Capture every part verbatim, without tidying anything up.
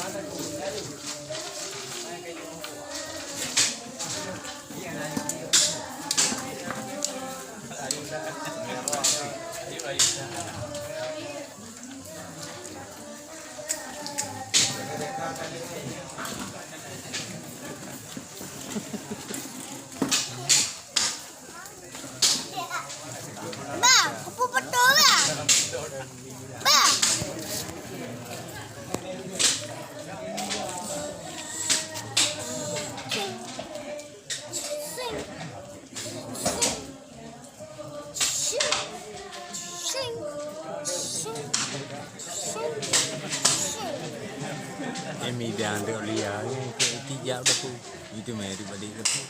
Ba, kupu beutôi, Ba. Ba. Sing. Sing. Sing. Sing. Sing. Sing. Sing. Eh, midang dek Lia, eh, ke tijak batu. Itu meh, itu balik batu.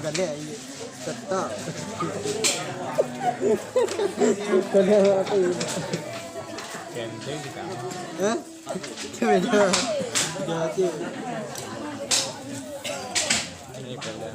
Galak, iya. Tetap. Galak apa ini? Ganteng kita. Hah? Beda. Beda. Ini kalian.